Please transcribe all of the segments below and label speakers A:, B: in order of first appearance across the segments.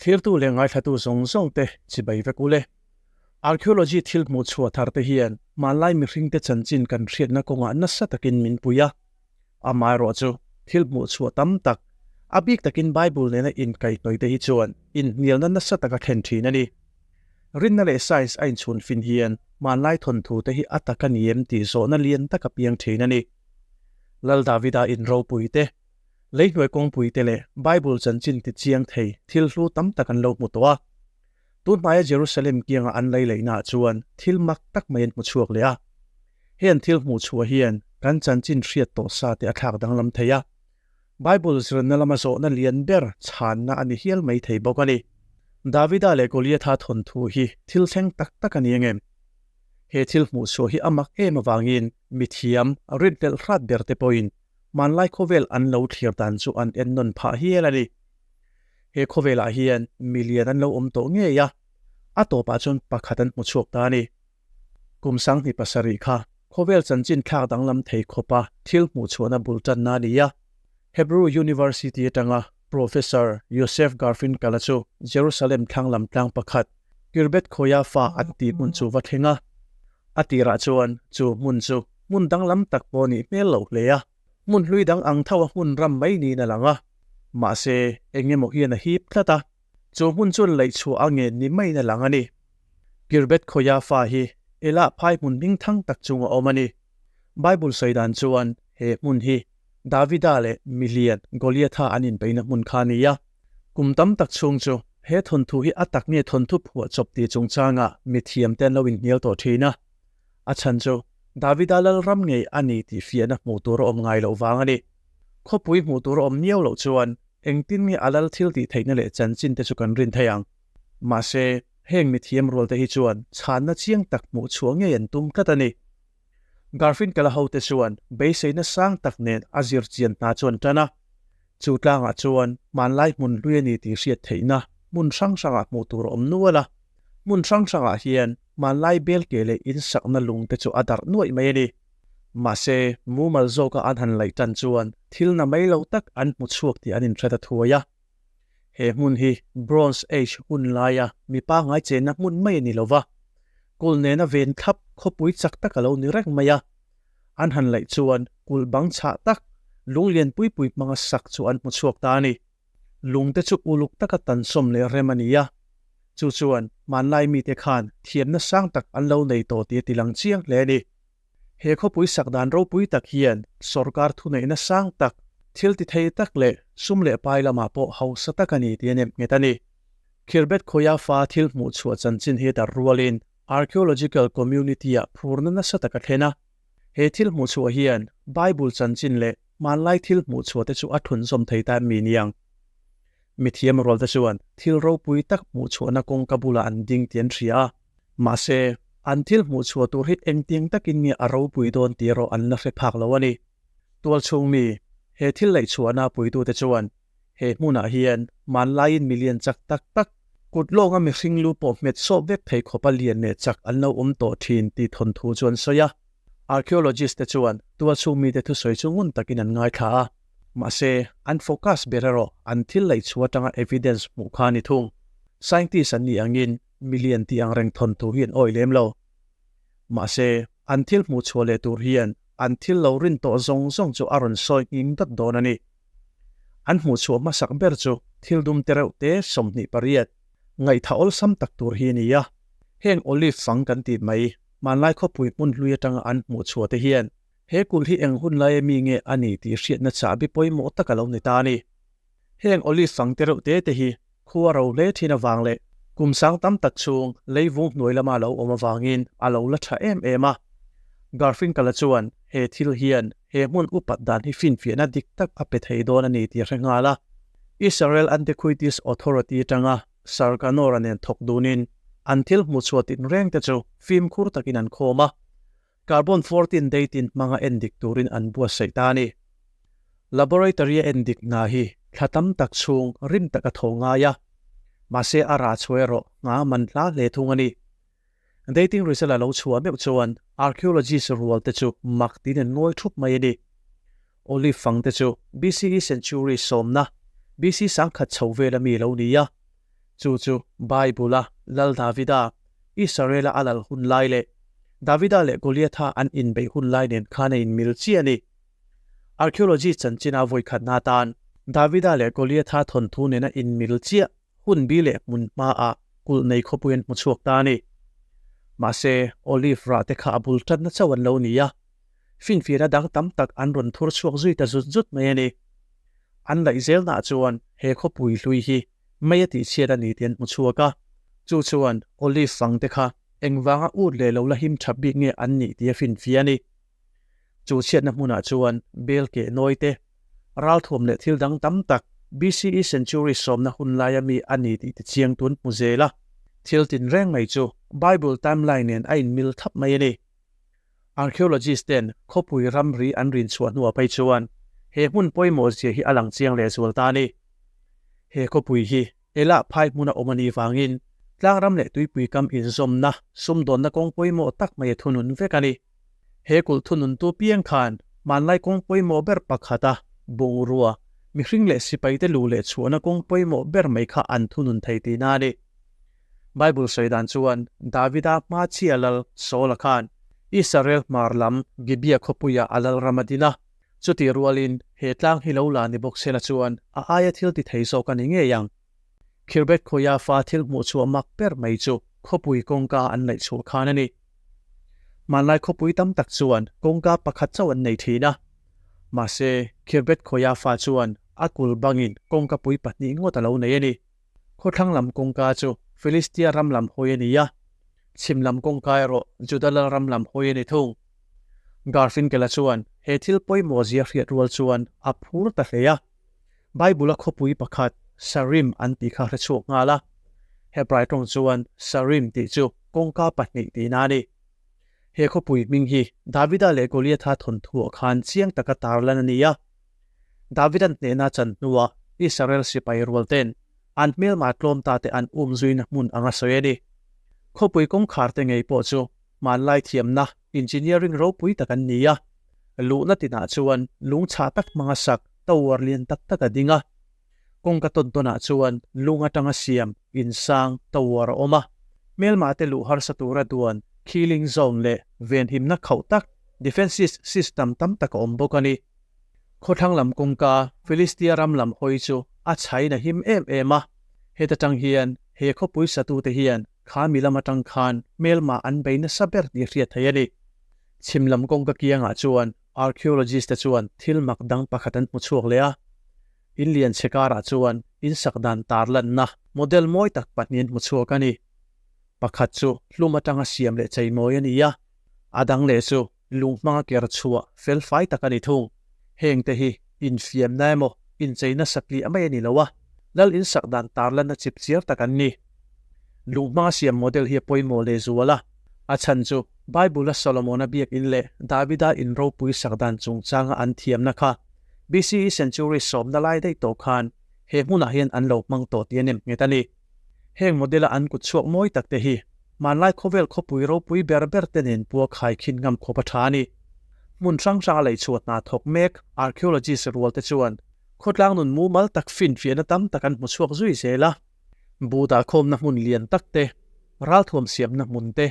A: Thlirtu leh ngaithlatu zawng zawng te chibai vek ule. Archaeology thil hmuh chhuah thar te hian hmanlai mihring te chanchin kan hriatna kawngah nasa takin min pui a. Amaherawhchu thil hmuh chhuah tam tak, a bik takin Bible nena inkaihhnawih te hi chuan inhnialna nasa taka thlen thin a ni. Rinna leh science a inchhun fin hian hmanlai thawnthu te hi a tak a ni em tih zawhna lian tak a piang thin a ni. Lal Davida in ropui te, leihnuai kawngpui te leh Bible chanchin ti chiang thei thil hlu tam tak an lo hmu tawh a. Tun hmaia Jerusalem kianga an lei leihnaah chuan thil mak tak mai an hmu chhuak leh a. He an thil hmuh chhuah hian kan chanchin hriat tawh sa te a thlak danglam thei a. Bible zirna lama zawhna lian ber chhanna a ni hial mai thei bawk a ni. Davida leh Goliatha thawnthu hi thil thleng tak tak a ni ang em? He thil hmuh chhuah hi a mak em avangin mithiam, rinhlelh hrat ber te pawhin hmanlai khawvel an lo thlir dan chu an ennawn phah hial a ni. He khawvelah hian milian an lo awm tawh ngei a, a tawpah chuan pakhat an hmu chhuak ta a ni. Kum 27 kha khawvel chanchin thlak danglam thei khawpa thil hmuh chhuahna bul tanna a ni a. Hebrew University atanga Professor Yosef Garfinkel-a chu Jerusalem thlang lam tlang pakhat, Kirbet Khoyafa an tih hmun chu va thleng a. A tirah chuan chu hmun chu hmun danglam tak pawh nih hmel loh hle a. Hmun hlui dang ang tho a hmun ram mai niin a lang a. Mahse, eng emaw hian a hip tlat a. Chu hmun chuan laih chhuah a ngen ni maiin a lang a ni. Kirbet Khoyafa hi Elah phai hmun hming thang tak chung a awm a ni. Bible sawi dan chuan he hmun hi Davida leh milian Goliatha an inbeihna hmun kha a ni a. Kum tam tak chhung chu he thawnthu hi a tak nge thawnthu phuah chawp tih chungchangah mithiamte an lo inhnial tawh thin a. A chhan chu Davida lalram ngei a ni tih fiahna hmuh tur a awm ngai loh vang a ni. Khawpui hmuh tur a awm miau loh chuan engtin nge a lal thil tih theihna leh chanchin te chu kan rin thei ang. Mahse, heng mithiam rual te hi chuan chhanna chiang tak hmuh chhuah ngei an tum tlat a ni. Garfinkel-a hote chuan beiseina sang tak nen a zir chian hna chu an tan a. Chu tlangah chuan hmanlai hmun hlui a ni tih hriat theihna hmun hrang hrangah hmuh tur a awm nual a. Hmun hrang hrangah hian hmanlai belke leh insakna lung te chu a darh nuaih mai a ni. Mahse, mumal zawka an han laih tan chuan thil na mai lo tak an hmu chhuak tih an inhret a thuai a. He hmun hi Bronze Age hun laia mi pangngai chenna hmun mai a ni lo va, kulh nena ven thlap khawpui chak tak a lo ni reng mai a. An han laih chuan kulh bang chhah tak, lung lian pui pui hmanga sak chu an hmu chhuak ta a ni. Lungte chu uluk taka tansawm leh rem a ni a, chu chuan hmanlai mite khan thiamna sang tak an lo nei tawh tih a tilang chiang hle a ni. He khawpui sak dan ropui tak hian sorkar thuneihna sang tak, thil ti thei tak leh sum leh pai lamah pawh hausa tak a ni tih a nem nghet a ni. Khirbet Khoyafa thil hmuh chhuah chanchin hi dar rualin archaeological community-ah phurna nasa tak a thlen a. He thil hmuh chhuah hian Bible chanchin leh hmanlai thil hmuh chhuah te chu a thunzawm thei ta em mi niang? Mithiam rualte chuan thil ropui tak hmuh chhuahna kawngka bulah an ding tih an hria a. Mahse, an thil hmuh chhuah tur hi engtiang takin nge a ropui dawn tih erawh an la hre phak lo a ni. Tualchhung mi, he thil laih chhuahna puitute chuan he hmunah hian hmanlaiin milian chak tak tak, kut lawnga mihring lu pawh hmet sawp vek thei khawpa lian leh chak an lo awm tawh thin tih thawnthu chu an sawi a. Archaeologist te chuan tualchhung mite thusawi chu ngun takin an ngaithla a. Mahse, an focus ber erawh an thil laih chhuah atanga evidence hmuh kha a ni thung. Scientist an nih angin Million tih ang reng thawnthu hi an awih lem lo. Mahse, an thil hmuh chhuah leh tur hian an thil lo rin tawh zawng zawng chu a rawn sawi nghing dat dawn a ni. An hmuh chhuah hmasak ber chu thil dum te reuh te 28, ngaihthah awlsam tak tur hi a ni a. Heng olive fang kan tih mai, hmanlai khawpui hmun hlui atanga an hmuh chhuah te hian he kulh hi eng hun laia mi nge a ni tih hriatna chahbi pawimawh tak a lo ni ta a ni. Heng olive fang te reuh te te hi Khua ro hle thin avang leh kum sang tam tak chhung leivung hnuai lama lo awm avangin a lo la tha em em a. Garfinkel-a chuan he thil hian he hmun upat dan hi finfiahna dik tak a pe thei dawn a ni tih a hre nghal a. Israel Antiquities Authority atanga Sarkanor-a nen thawk dunin an thil hmuhchhuah tinreng te chu fimkhur takin an khawm a. Carbon 14 dating hmanga endik turin an buatsaih ta a ni. Laboratory-a endik hna hi thla tam tak chhung rim tak a tho ngai a, mahse a rah chhuah erawh hna man hla hle thung a ni. Dating result a lo chhuah meuh chuan archaeologist rual te chu mak tiin an ngawi thup mai a ni. Olive fang te chu BCE century sawmna, BC 1000 chho vela mi lo ni a. Chu chu Bible-a Lal Davida, Israel-a a lal hun lai leh Davida leh Goliatha an inbeih hun lai nen khan a inmil chiah a ni. Archaeology chanchina vawikhatna atan Davida leh Goliatha thawnthu nena inmil chiah hun bi leh hmun hmaah kulh nei khawpui an hmu chhuak ta a ni. Mahse, olive rah te kha a bul tatna chauh an lo ni a, finfiahna dang tam tak an rawn thur chhuak zui ta zut zut mai a ni. An laih zelnaah chuan he khawpui hlui hi mei a tihchhiat a ni tih an hmu chhuak a, chu chuan olive fang te kha engvanga ut leh lo la him tha bik nge an nih tih a finfiah a ni. Chu chhiatna hmunah chuan bel keh nawi te, ralthuam leh thil dang tam tak BCE century sawmna hun laia mi a ni tih tichiang tun hmu zel a. Thil tinreng mai chu Bible timeline nen a inmil thap mai a ni. Archaeologist ten khawpui ramri an rin chhuah hnuah phei chuan he hmun pawimawh zia hi a lang chiang leh zual ta a ni. He khawpui hi Elah phai hmuna awm a nih vangin tlangram leh tuipui kam inzawmna sumdawnna kawng pawimawh tak mai a thunun vek a ni. He kulh thununtu piang khan hmanlai kawng pawimawh ber pakhata bungrua, mihring leh sipaite lu leh chhuahna kawng pawimawh ber mai kha an thunun thei tihna a ni. Bible sawi dan chuan Davida hma chhia lal Saula khan Israel hmar lam Gibeah khawpuiah a lal ram a din a. Chutih rualin he tlang hi lo la ni bawk sela chuan a aia thil ti thei zawk a ni ngei ang. Khirbet khawia fa thil hmuh chhuah mak ber mai chu khawpui kawngka an laih chhuah khan a ni. Hmanlai khawpui tam tak chuan kawngka pakhat chauh an nei thin a. Mahse, Khirbet khawia fa chuan a kul bangin kawngka pui pahnih ngawt a lo nei a ni. Khawthlang lam kawngka chu Filistia ram lam hawi a ni a, chhim lam kawngka erawh Juda lal ram lam hawi a ni thung. Garfinkel-a chuan he thil pawimawh zia hriat rual chuan a phur ta hle a. Bible-a khawpui pakhat Sarim an tih kha hre chhuak nghal a. Hebrai tawng chuan Sarim tih chu kawngka pahnih tihna a ni. He khawpui hming hi Davida leh Goliatha thawnthuah khan chiang taka tarlan a ni a. Davida'n hnehna chan hnuah Israel sipai rualte'n an hmelma tlawm ta te an um zuina hmun anga sawi a ni. Khawpui kawngkhar te ngei pawh chu hmanlai thiamna engineering ropui tak an ni a. Luhna tinah chuan lung chhah tak hmanga sak tower lian tak tak a ding a. Kawngka tawn tawnah chuan lung atanga siam insang tower a awm a. Hmelma te luh harsa tura duan killing zone leh venhimna khauh tak defensive system tam tak a awm bawk a ni. Khawthlang lam kawngka Filistia ram lam hawi chu a chhain a him em em a, heta tang hian he khawpui satute hian kha mi lam atang khan hmelma an bei nasa ber tih hriat theih a ni. Chhim lam kawngka kiangah chuan archaeologist te chuan thil mak dang pakhat an hmu chhuak leh a, in lian chhe karah chuan in sak dan tarlanna model mawi tak pahnih an hmu chhuak a ni. Pakhat chu hlum atanga siam leh cheimawi a ni a, a dang leh chu Lung hmanga ker chhuah fel fai tak a ni thung. Heng te hi infiamna emaw incheina satliah mai a ni lo a, lal insak dan tarlanna chip chiar tak an ni. Lung hmanga siam model hi a pawimawh leh zual a, a chhan chu Bible-a Solomon-a biakinn leh Davida in ropui sak dan chungchanga an thiamna kha BCE century sawmna lai daih tawh khan he hmunah hian an lo hmang tawh tih a nem nghet a ni. Heng model-a an kut chhuak mawi tak te hi hmanlai khawvel khawpui ropui ber ber te nen pua khai khin ngam khawp a tha a ni. Hmun hrang hranga lei chhuah hna thawk mek archaeologist rual te chuan khawtlang nun mumal tak finfiahna tam tak an hmu chhuak zui zel a. Buddha khawmna hmun lian tak te, ralthuam siamna hmun te,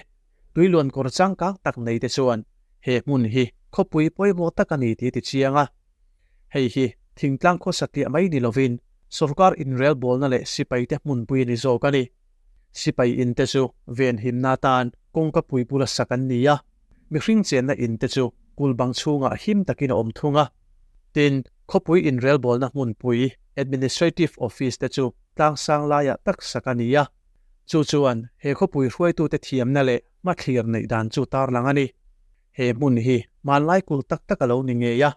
A: tuiluan kawr changkang tak nei te chuan he hmun hi khawpui pawimawh tak a ni tih a ti chiang a. Hei hi thingtlang khawsa tliah mai ni lovin sorkar inrelbawlna leh sipaite hmunpui a ni zawk a ni. Sipai inte chu venhimna atan kawngka pui bula sak an ni a, mihring chenna inte chu kul bang chhungah him takin a awm thung a. Tin, khawpui inrelbawlna hmunpui, administrative office, te chu tlangsang laiah tak sak a ni a. Chu chuan he khawpui hruaitute thiamna leh hmathlir neih dan chu tarlang a ni. He hmun hi hmanlai kul tak tak a lo ni ngei a,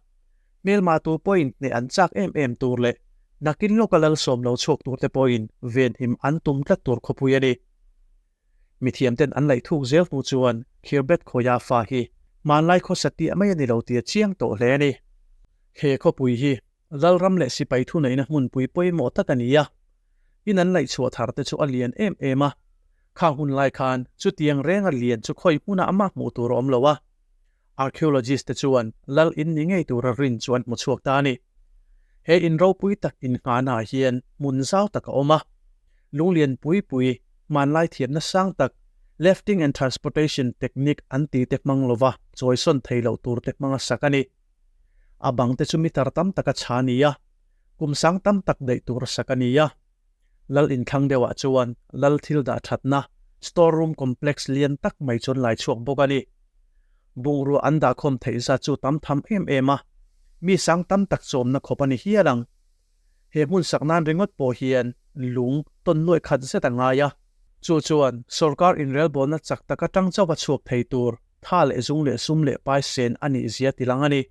A: hmelma tu pawhin hneh an chak em em tur leh nakin lawka lalsawm lo chhuak tur te pawhin venhim an tum tlat tur khawpui a ni. Mithiamten an laih thuk zel hnu chuan Khirbet Khawia fa hi hmanlai khawsa tih mai a ni lo tih a chiang tawh hle a ni. He khawpui hi lalram leh sipai thuneihna hmunpui pawimawh tak a ni a, in an laih chhuah thar te chu a lian em em a, Khang hun lai khan chutiang renga lian chu khawi hmunah amah hmuh tur a awm lo a, archaeologist te chuan lal in ni ngei tura rin chu an hmu chhuak ta a ni. He in ropui tak innghahnaah hian hmun zau tak a awm a. Lunglian pui pui, hmanlai thiamna sang tak, lifting and transportation technique an tih te hmang lova chawisawn thei loh tur te hmanga sak a ni. A bang te chu meter tam taka chha a ni a, kum sang tam tak daih tur sak a ni a. Lal inthlang deuhah chuan lal thil dah thatna store room complex lian tak mai chuan lai chhuak bawk a ni. Bungrua an dahkhawm theih zat chu tam tham em em a, mi sang tam tak chawmna khawp a ni hial ang. He hmun sak nan ringawt pawh hian lung tawn nuaih khat zet a ngai a. Chu chuan sorkar inrelbawlna chak tak atang chauh a chhuak thei tur tha leh zung leh sum leh pai sen a nih zia tilang a ni.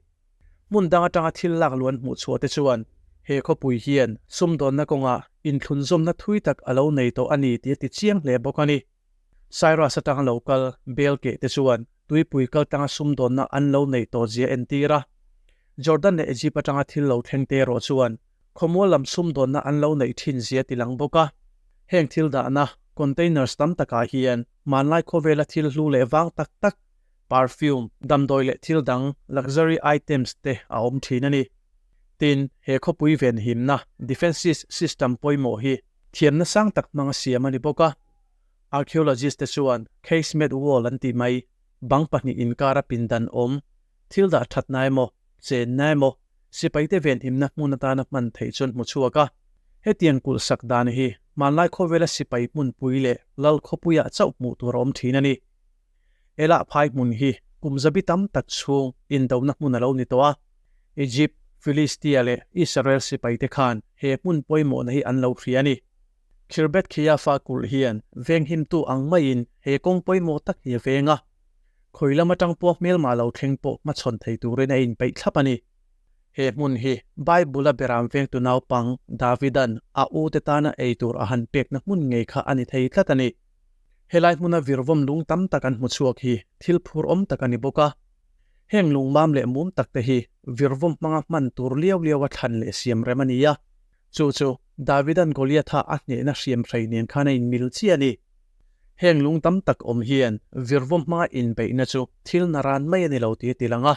A: Hmun dang atanga thil lak luan hmuh chhuah te chuan he khawpui hian sumdawnna kawngah inthlunzawmna thui tak a lo nei tawh a ni tih a ti chiang hle bawk a ni. Cyrus atanga lo kal bel keh te chuan tuipui kal tanga sumdawnna an lo neih tawh zia entir a. Jordan leh Egypt atanga thil lo thleng te erawh chuan khawmual lam sumdawnna an lo neih thin zia ti lang bawk a. Heng thil dahna containers tam takah hian hmanlai khawvela thil hlu leh vang tak tak, perfume, damdawi leh thil dang luxury items te a awm thin a ni. Tin, he khawpui venhimna defences system pawimawh hi thiamna sang tak hmanga siam a ni bawk a. Archaeologist te chuan casemate wall an tih mai, bang pahnih inkara pindan awm, thil dah thatna emaw, chenna emaw, sipaite venhimna hmun atana hman theih chuan hmu chhuak a. Hetiang kulh sak dan hi hmanlai khawvela sipai hmunpui leh lal khawpuiah chauh hmuh tur a awm thin a ni. Elah phai hmun hi kum zabi tam tak chhung indona hmun a lo ni tawh a. Egypt, Philistia leh Israel sipaite khan he hmun pawimawhna hi an lo hria a ni. Khirbet Khiafa kulh hian venghimtu ang maiin he kawng pawimawh tak hi a veng a, khawi lam atang pawh hmelmah lo thleng pawh hmachhawn thei turin a inpeih thlap a ni. He hmun hi Bible-a beram vengtu naupang Davidan a ute tana ei tur a han pekna hmun ngei kha a ni thei tlat a ni. Helai hmuna virvawm lung tam tak an hmu chhuak hi thil phur awm tak a ni bawk a. Heng lung mam leh mum tak te hi virvawm hmanga hman tur liau liaua thlan leh siam rem a ni a. Chu chu Davidan Goliatha a hnehna hriam hrei nen khan a inmil chiah a ni. Heng lung tam tak awm hian virvawm hmanga inbeihna chu thil naran mai a ni lo tih a ti lang a.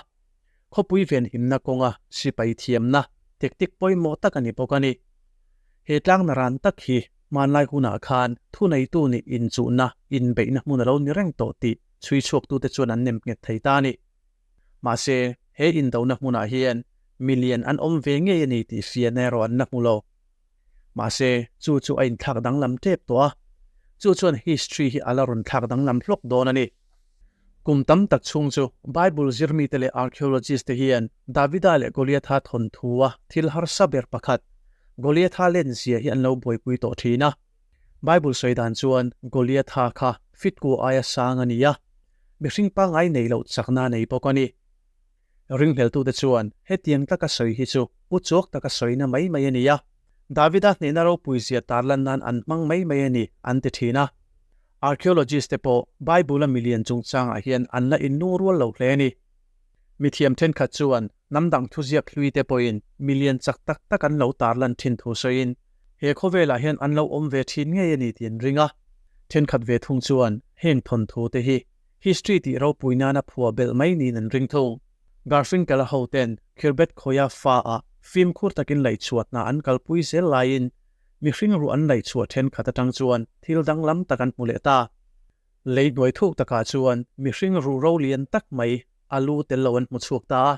A: Khawpui venhimna kawnga sipai thiamna tactic pawimawh tak a ni bawk a ni. He tlang naran tak hi hmanlai hunah khan thuneitu nih inchuhna, inbeihna hmun a lo ni reng tawh tih chhui chhuaktute chuan an nem nghet thei ta a ni. Mahse, he indona hmunah hian milian an awm ve ngei a ni tih fiahna erawh an la hmu lo. Mahse, chu chu a inthlak danglam tep tawh a, chu chuan history hi a la rawn thlak danglam hlawk dawn a ni. Kum tam tak chhung chu Bible zirmite leh archaeologist te hian Davida leh Goliatha thawnthua thil harsa ber pakhat, Goliatha lenzia hi an lo buaipui tawh thin a. Bible sawi dan chuan Goliatha kha fit ku aia sang a ni a, mihring pangngai nei loh chakna a nei bawk a ni. Ringhleltute chuan hetiang taka sawi hi chu u chawk taka sawina mai mai a ni a, Davida hnehna ropui zia tarlan nan an hmang mai mai a ni an ti thin a. Archaeologist te pawh Bible-a milian chungchangah hian an la inlungrual lo hle a ni. Mithiam thenkhat chuan hnam dang thuziak hlui te pawhin milian chak tak tak an lo tarlan thin thu sawiin he khawvelah hian an lo awm ve thin ngei a ni tih an ring a. Thenkhat ve thung chuan heng thawnthu te hi history tih ropui nana phuah belh mai niin an ring thung. Garfinkel-a hoten Khirbet Khoya fa-ah fimkhur takin laihchhuah hna an kalpui zel laiin mihring ruah an laihchhuah thenkhat atang chuan thil danglam tak an hmu leh ta. Lei hnuai thuk takah chuan mihring ruhro lian tak mai a lu tel lo an hmu chhuak ta a.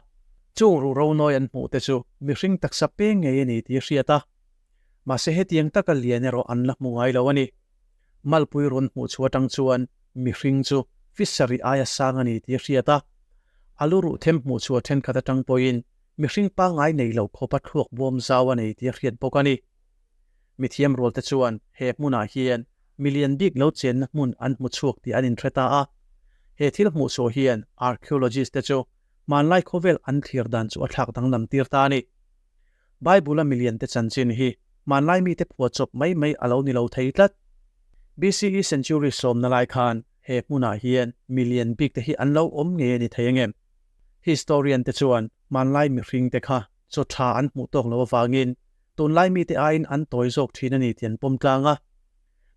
A: Chung ruhro nawi an hmuh te chu mihring taksa peng ngei a ni tih a hriat a. Mahse hetiang taka lian erawh an la hmu ngai lo a ni. Malpui rawn hmuh chhuah atang chuan mihring chu fishery aia sang a ni tih a hriat a. A lu ruh them hmuh chhuah thenkhat atang pawhin mihring pangngai nei lo khawpa thluak bawm zau a nei tih a hriat bawk a ni. Mithiam rualte chuan he hmunah hian milian bik lo chenna hmun an hmu chhuak tih an inhre ta a. He thil hmuh chhuah hian archaeologist te chu hmanlai khawvel an thlir dan chu a thlak danglam tir ta a ni. Bible-a milian te chanchin hi hmanlai mite phuah chawp mai mai a lo ni lo thei tlat. BCE century sawmna lai khan he hmunah hian milian bik te hi an lo awm ngei a ni thei angem? Historian te chuan hmanlai mihring te kha chaw tha an hmuh tawk lo avangin Tunlai mite aiin an tawi zawk thin a ni tih an pawm tlang a.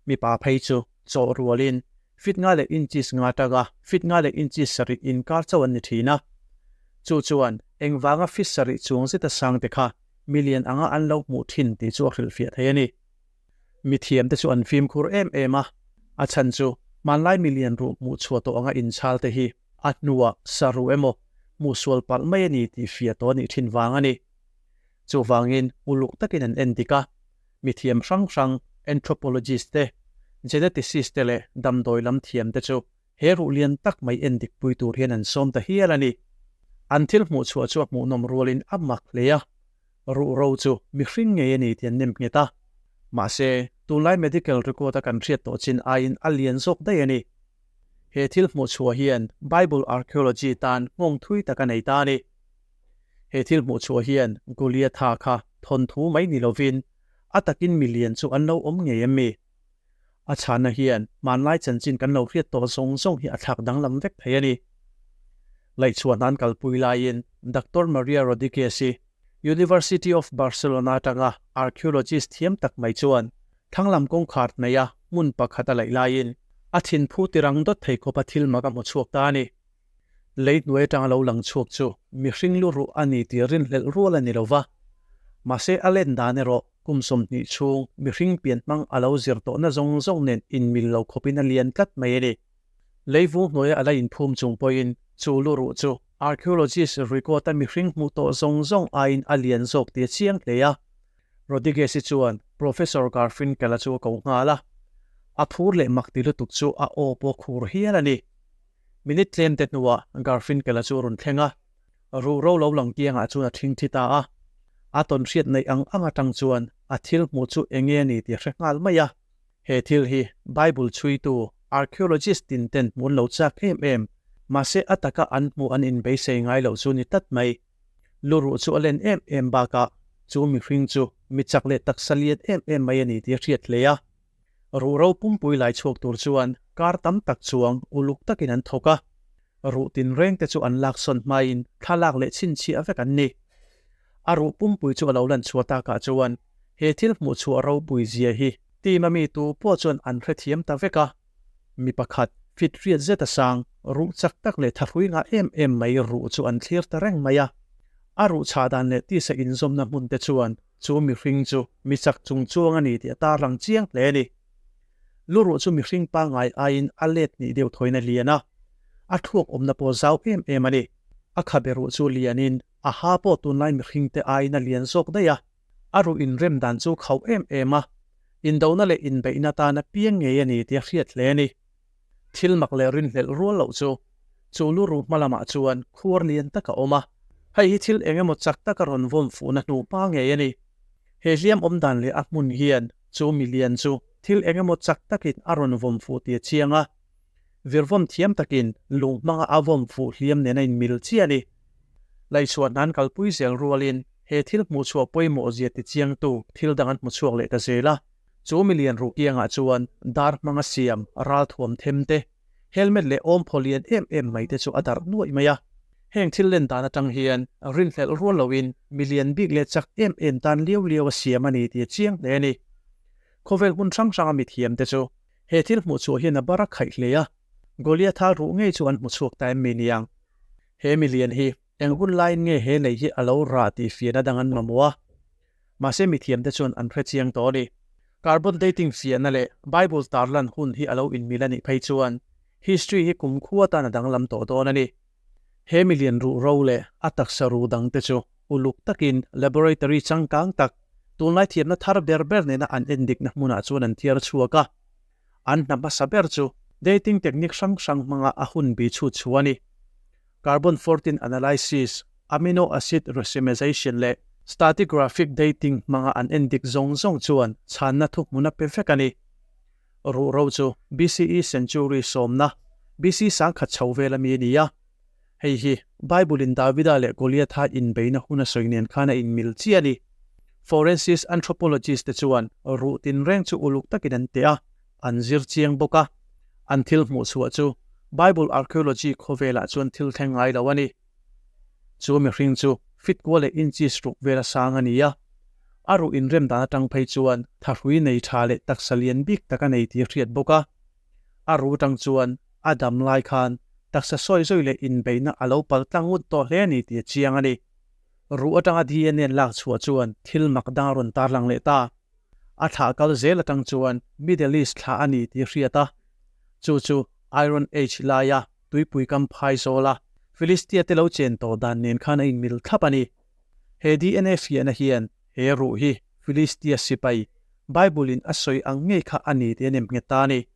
A: Mipa phei chu chaw rualin fit nga leh inches nga tanga fit nga leh inches sarih inkar chauh an ni thin a. Chu chuan engvanga fit sarih chuang zeta sangte kha milian anga an lo hmuh thin tih chu a hrilhfiah thei a ni. Mithiamte chu an fimkhur em em a, a chhan chu hmanlai milian ruh hmuh chhuah tawh anga inchhal te hi a hnuah sa ruh emaw hmuh sual palh mai a ni tih fiah tawh a nih thin vang a ni. Chuvangin uluk takin an en dik a, mithiam hrang hrang anthropologist te, geneticist te leh damdawi lam thiam te chu he ruh lian tak mai en dik pui tur hian an sawm ta hial a ni. An thil hmuh chhuah chu a hmuhnawm rualin a mak hle a, ruh ro chu mihring ngei a ni tih an nem nghet a. Mahse, tunlai medical record a kan hriat tawh chin aiin a lian zawk daih a ni. He thil hmuh chhuah hian Bible archaeology tan nghawng thui tak a nei ta a ni. He thil hmuh chhuah hian Goliatha kha thawnthu mai ni lovin a takin milian chu an lo awm ngei em mi? A chhana hian hmanlai chanchin kan lo hriat tawh zawng zawng hi a thlak danglam vek thei a ni. Laihchhuah hnan kalpui laiin Doctor Maria Rodriguez hi University of Barcelona atanga archaeologist thiam tak mai chuan thanglam kawngkhar hnaih a hmun pakhat a laih laiin a thinphu tirang dawt thei khawpa thil mak a hmu chhuak ta a ni. Lei hnuai atanga lo lang chhuak chu mihring lu ruh a ni tih rinhlelh rual a ni lo va. Mahse a len dan erawh kum 20 chhung mihring pian hmang a lo zir tawhna zawng zawng nen inmil lo khawpin a lian tlat mai a ni. Lei vung hnuaia a la inphum chung pawhin chu lu ruh chu archaeologist record a mihring hmuh tawh zawng zawng aiin a lian zawk tih a chiang hle a. Rodriguez-i chuan Professor Garfinkel-a chu a ko nghal a. A phur leh mak ti lutuk chu a aw pawh khur hial a ni. Minute tlem te hnuah Garfinkel-a chu a rawn thleng a, ruh ro lo lang kiangah chuan a ṭhing thi ta a. A tawn hriat neih ang ang atang chuan a thil hmuh chu eng nge a ni tih a hre nghal mai a. He thil hi Bible chhuitu archaeologist tin ten hmuh an lo chak em em, mahse a taka an hmuh an inbeisei ngai loh chu ni tlat mai. Lu ruh chu a len em em bakah chu mihring chu mi chak leh taksa lian em em mai a ni tih a hriat hle a. Ruh ro pumpui lai chhuak tur chuan kar tam tak chuang uluk takin an thawk a, ruh tinreng te chu an lak sawn hmain thlalak leh chhinchhiah vek an ni. A ruh pumpui chu a lo lan chhuah takah chuan he thil hmuh chhuah ropui zia hi team a mi tu pawh chuan an hrethiam ta vek a. Mi pakhat fit riat zet a sang, ruh chak tak leh thahrui ngah em em mai ruh chu an thlir ta reng mai a. A ruh chhah dan leh tisa inzawmna hmun te chuan Chu mihring chu mi chak chung chuang a ni tih a tarlang chiang hle a ni. Luruh chu mihring pangngai aiin a let hnih deuh thawiin a lian a, a thluak awmna pawh zau em em a ni. A khabe ruh chu lianin a ha pawh tunlai mihringte aiin a lian zawk daih a, a ruh inrem dan chu khauh em em a, indona leh inbeihna tana piang ngei a ni tih a hriat hle a ni. Thil mak leh rinhlelh rual loh chu, chu lu ruh hma lamah chuan khuar lian tak a awm a, hei hi thil eng emaw chak taka rawn vawm fuhna hnu hma ngei a ni. He hliam awm dan leh a hmun hian chu milian chu thil eng emaw chak takin a rawn vawm fuh tih a chiang a, virvawm thiam takin lung hmanga a vawm fuh hliam nen a inmil chiah a ni. Laihchhuah hnan kalpui zel rualin he thil hmuhchhuah pawimawh zia tichiangtu thil dang an hmuchhuak leh ta zel a. Chu milian ruh kiangah chuan dar hmanga siam ralthuam them te, helmet leh awmphaw lian em em mai te chu a darh nuaih mai a. Heng thil len dan atang hian rinhlelh rual loin milian bik leh chak em em tan liau liau a siam a ni tih a chiang hle a ni. Khawvel hmun hrang hranga mithiam te chu he thil hmuh chhuah hian a bar a khaih hle a, Goliatha ruh ngei chu an hmu chhuak ta em mi niang. He milian hi eng hun laiin nge he lei hi a lo rah tih fiahna dang an mamawh a. Mahse mithiamte chuan an hre chiang tawh a ni. Carbon dating fiahna leh Bible tarlan hun hi a lo inmil a nih phei chuan history hi kumkhua tan a danglam tawh dawn a ni. He milian ruh ro leh a taksa ruh dangte chu uluk takin laboratory changkang tak, tunlai thiamna thar ber ber nena an endikna hmunah chuan an thiar chhuak a. An hna hmasa ber chu dating technique hrang hrang hmanga a hun bi chhut chhuah a ni. Carbon 14 analysis, amino acid racemization leh stratigraphic dating hmanga an endik zawng zawng chuan chhanna thuhmun a pe vek a ni. Ruh ro chu BCE century sawmna, BC 1000 chho vel ami a ni a. Hei hi Bible in Davida leh Goliatha inbeihna hun a sawi nen khan a inmil chiah a ni. Forensic anthropologist te chuan ruh tinreng chu uluk takin an teh a, an zir chiang bawk a, an thil hmuh chhuah chu Bible archaeology khawvelah chuan thil thleng ngai lo a ni. Chu mihring chu fit kual leh inches ruk vel a sang a ni a, a ruh inrem dan atang phei chuan thahrui nei tha leh taksa lian bik tak a nei tih a hriat bawk a. A ruh atang chuan a dam lai khan taksa sawi zawi leh inbeihna a lo pal tlang ngut tawh hle a ni tih a chiang a ni. Ruh atanga DNA lak chhuah chuan thil mak dang a rawn tarlang leh ta. A thlah kal zel atang chuan Middle East thlah a ni tih hriat a, chu chu Iron Age laia tuipui kam phai zawla Philistia te lo chen tawh dan nen khan a inmil thlap a ni. He DNA fiahna hian he ruh hi Philistia sipai Bible in a sawi ang ngei kha a ni tih a nem nghet ta a ni.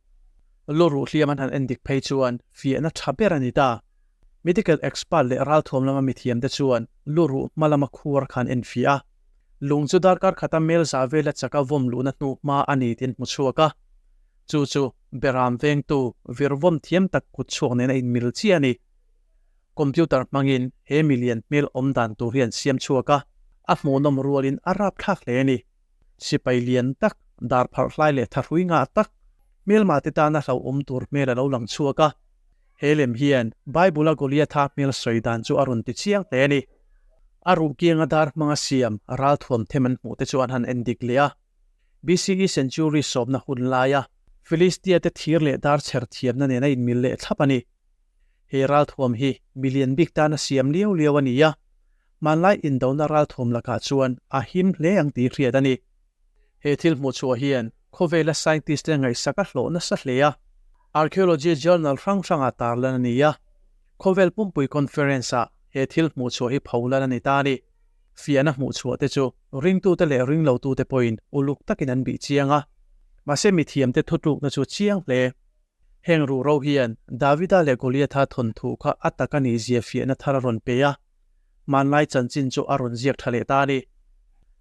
A: Lu ruh hliam an han en dik phei chuan fiahna tha ber a ni ta. Medical expert leh ralthuam lama mithiam te chuan lu ruh hma lama khuar khan en fiah a. Lung chu darkar khata mel za vela chaka vawm luhna hnu hma a ni tih an hmu chhuak a. Chu chu Beram vengtu vir vawm thiam tak kut chhuak nen a inmil chiah a ni. Computer hmangin he milian hmel awm dan tur hi an siam chhuak a, a hmuhnawm rualin a rapthlak hle a ni. Sipai lian tak, dar pharh hlai leh thahrui ngah tak, hmelma te tana hlauhawm tur hmel a lo lang chhuak a. He lem hian Bible-a Goliatha hmel sawi dan chu a rawn ti chiang hle a ni. A ruh kianga dar hmanga siam ralthuam them an hmuh te chu an han en dik leh a. BCE century sawmna hun laia Philistia te thir leh dar chher thiamna nen a inmil leh thlap a ni. He ralthuam hi milian bik tana siam liau liau a ni a, hmanlai indona ralthuam lakah chuan a him hle ang tih hriat a ni. He thil hmuh chhuah hian khawvela scientist te ngaihsak a hlawh nasa hle a, archaeology journal hrang hrangah tarlan a ni a, khawvel pumpui conference ah he thil hmuh chhuah hi pholan a ni ta a ni. Fiahna hmuh chhuah te chu ringtute leh ringlotute pawhin uluk takin an bih chiang a, mahse mithiamte thutlukna chu chiang hle. Heng ruhro hian Davida leh Goliatha thawnthu kha a tak a nihzia fiahna thar a rawn pe a, hmanlai chanchin chu a rawn ziak tha leh ta a ni.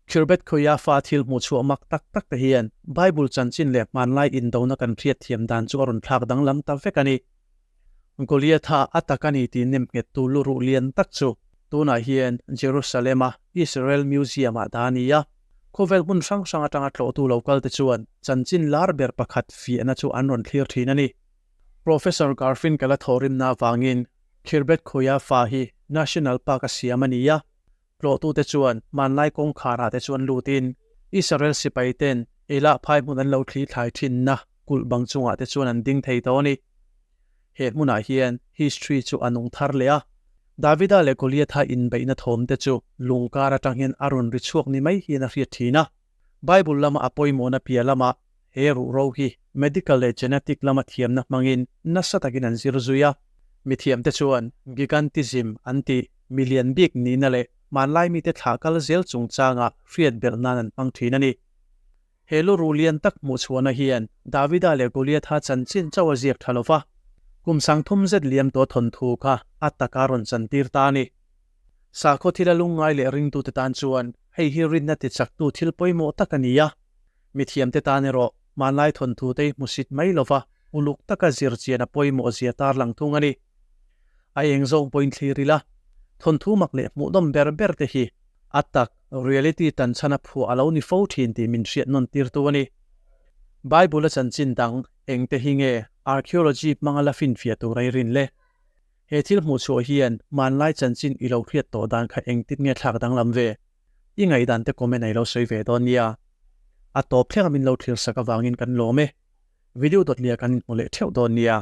A: Khirbet Khoiafa thil hmuh chhuah mak tak tak te hian Bible chanchin leh hmanlai indona kan hriat thiam dan chu a rawn thlak danglam ta vek a ni. Goliatha a tak a ni tih nemnghettu luruh lian tak chu tunah hian Jerusalem-a Israel Museum-ah dah a ni a. Khawvel hmun hrang hrang atanga tlawhtu lo kal te chuan chanchin lar ber pakhat fiahna chu an rawn thlir thin a ni. Professor Garfinkel-a thawhrimna avangin Khirbet Khoiafa hi National Park a siam a ni a. Tlawhtute chuan hmanlai kawngkharah te chuan lutin Israel sipai ten Elah phai hmun an lo thli thlai thinna kulh bang chungah te chuan an ding thei tawh a ni. He hmunah hian history chu a nung thar leh a, Davida leh Goliatha inbeihna thawm te chu lung kar atang hian a rawn ri chhuak ni mai hian a hriat thin a. Bible lama a pawimawhna piah lamah he ruhro hi medical leh genetic lama thiamna hmangin nasa takin an zir zui a. Mithiamte chuan gigantism an tih milian bik nihna leh hmanlai mite thlah kal zel chungchanga hriat belh nan an hmang thin a ni. He lu ruh lian tak hmuh chhuahna hian Davida leh Goliatha chanchin chauh a ziak tha lo va, kum sangthum zet liam tawh thawnthu kha a taka rawn chantir ta a ni. Sakhaw thila lungngai leh ringtute tan chuan hei hi rinna tichaktu thil pawimawh tak a ni a. Mithiamte tan erawh hmanlai thawnthute hi hmusit mai lova uluk taka zir chian a pawimawh zia tarlang thung a ni. A eng zawng pawhin thlir ila, thawnthu mak leh hmuhnawm ber ber te hi a tak, reality, tan chhan a phuah a lo ni fo thin tih min hriat nawn tirtu a ni. Bible-a chanchin dang engte hi nge archaeology hmanga la finfiah tur a i rin le? He thil hmuh chhuah hian hmanlai chanchin i lo hriat tawh dan kha engtin nge thlak danglam ve? I ngaihdan te comment a i lo sawi ve dawn nia. A tawp thleng a min lo thlir sak avangin kan lawm e. Video dawt lia kan inhmu leh theuh dawn nia.